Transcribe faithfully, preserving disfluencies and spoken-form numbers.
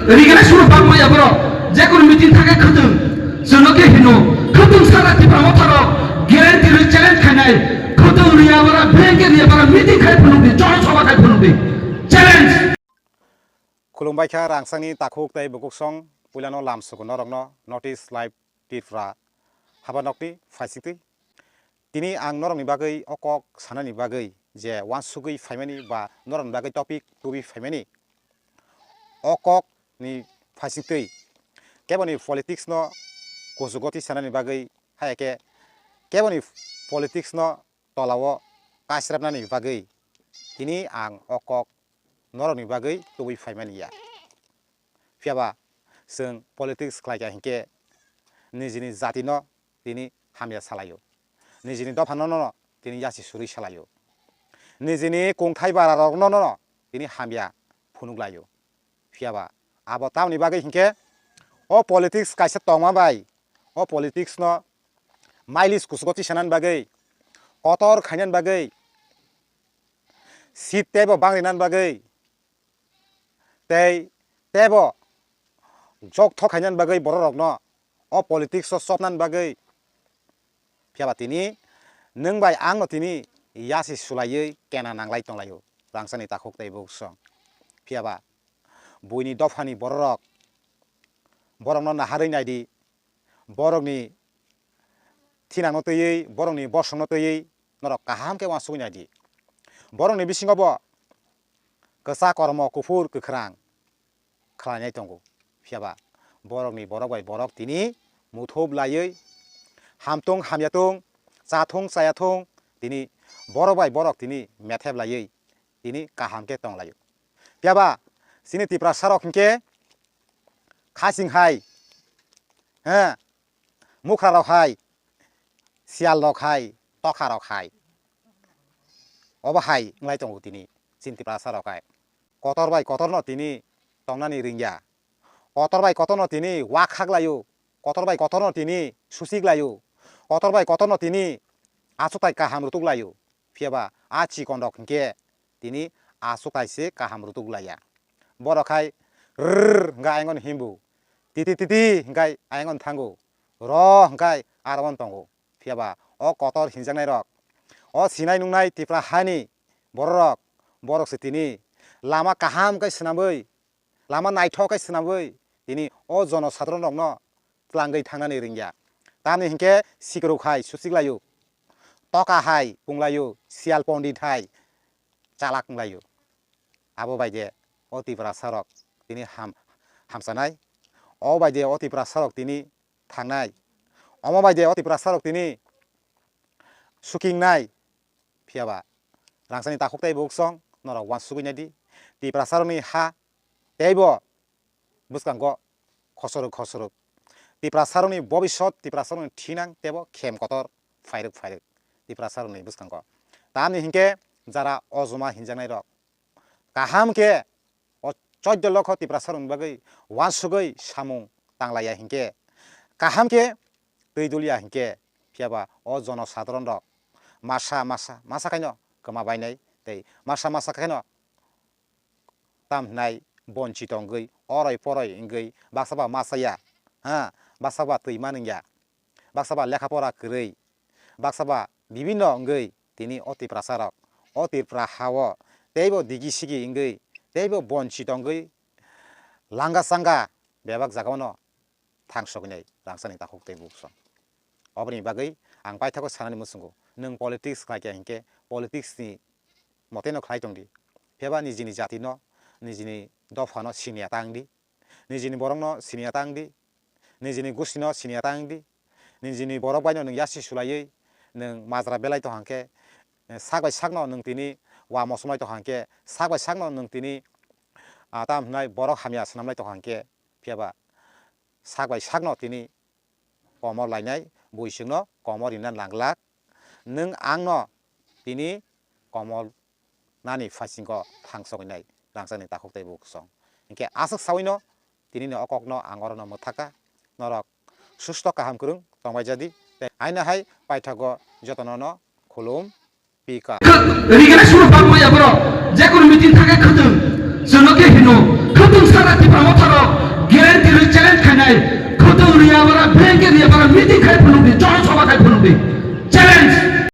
Rigena suru bangmaya borok, jekunu meeting thangkhe khwtwng, chwngno khe hino, khwtwng sara Tipra Motha rok, guarantee rwi challenge khainai, khwtwng riya bara, blanket riya bara, meeting khai phunukdi, John Sabha khai phunukdi, challenge. Khulumbai kha Rangchakni takhuk tei bukuksong, puilano lam sugo norokno, North East Live Tripura haba nokni phaisikti. Tini ang norokni bagwi o kok sanani bagwi je uansugwi phaimani ba norokni bagwi topic tubui phaimani, o kok ni phaisikti keboni politics no kuchugo tisanani bagwi, hai khe keboni politics no tolao kasrepnani bagwi tini ang o kok norokni bagwi tubui phaimani ya. Phiyaba chwng politics khlai kha hinkhe nijini jatino tini hamya salaio, nijini dophano no tini yasi surwi salaio, nijini kungthai bararokno no tini hamya phunuk laio. Phiyaba abo tamoni bagwi hinkhe o politics kaisa tongma bai o politics no mileage kuchugo tisanani bagwi, kotor khainani bagwi, seat teibo bangrinani bagwi, tei teibo jokthok khainani bagwi bororokno o politics o chopnani bagwi. Phiyaba tini nwng bai angno tini yasi sulaiwi kena nanglai tonglaio Rangchakni takhuk tei bukuksong. Phiyaba buini dophani bororok borokno naharwi naidi, borokni thinangno twiwi, borokni bosongno twiwi norok kaham khe uansugwi naidi. Borokni bisingo bo kwchak kormo kuphur kwkhrang khlainai tongo. Phiyaba borokni borok bai borok tini muthub laiwi, hamtung hamyatung, chathung chayathung, tini borok bai borok tini methep laiwi tini kaham khe tonglaio. Phiyaba chini Tiprasa rok hinkhe khasing hai, he, mukra rok hai, siyal rok hai, tokha rok hai, obo hai wnglai tongo tini chini Tiprasa rok hai. Kotor bai kotorno tini tongnani ringya, kotor bai kotorno tini wak khaklaio, kotor bai kotorno tini susik laio, kotor bai kotorno tini achukthai kaham rutuk laio. Phiyaba a chikon rok hinkhe tini achukthai se kaham rutuk laiya. Borok hai rrrr hwnkhe ayang himbu, titi titi hwnkhe ayang thango, ro hwnkhe aro tongo. Phiyaba o kotor hinjaknai rok, o sinai nungnai Tipra hani bororok, borok se tini lama kaham khe swnamwi, lama naithok khe swnamwi tini o jono sadharon rokno tlangwi thangnani ringya. Tamni hinkhe sikruk hai susiklaio, toka hai punglaio, siyal pondit hai chalak wnglaio. Abo bai de o Tiprasa rok tini ham-, hamsanai, o bai de o Tiprasa rok tini thangnai, omo bai de o Tiprasa rok tini sukingnai. Phiyaba Rangchakni takhuk tei bukuksong norok uansugwi naidi. Tiprasa rokni ha teibo bwskango khosorok khosorok. Tiprasa rokni bobisot, Tiprasa rokni thinang teibo khem kotor phairwk phairwk Tiprasa rokni bwskango. Tamni hinkhe jara ojoma hinjaknai rok kaham khe o chauddho lokho Tiprasa rokni bagwi uansugwi samung tanglaiya hinkhe, kaham khe twi dulya hinkhe, phiyaba o jono sadharon rok masa masa masa khaino kwma bainai tei masa masa khaino tam hwnai bonchi tongwi oroi poroi wngwi baksa ba masa ya, ha, baksa ba twi man wngya, baksa ba lekha pora kwrwi, baksa ba bibinno wngwi tini o Tiprasa rok o Tripura ha-o teibo digi sigi wngwi teibo bonchi tongwi langa sanga bebak jagao no thang sogwinai Rangchakni takhuk tei bukuksong. Oboni bagwi ang paithago sanani muchungo, nwng politics khlai kha hinkhe politics ni moteno khlai tongdi. Phiyaba nijini jatino, nijini dophano siniya ta wngdi, nijini borokno siniya ta wngdi, nijini gustino siniya ta wngdi, nijini borok baino nwng yasi sulaiwi nwng majra belai tongkha hinkhe, sak bai sakno nwng tini wa mosomlai tongkha hinkhe, sak bai sakno nwng tini, ah, tam hwnai borok hamya swnamlai tongkha hinkhe, phiyaba sak bai sakno tini komor lainai, bui chwngno komor rina nanglak. Nwng angno tini komor nani phasingo thang sogwinai Rangchakni takhuk tei bukuksong. Hinkhe aswk sawino tinini o kokno ang orono mwthaka. Norok susto kaham kwrwng tongbai jadi. Tei aina hai paithago jotono no khulum. Pika. Rigena suru bangmaya borok, jekunu meeting thangkhe khwtwng, chwngno khe hino, khwtwng sara Tipra Motha rok, Tei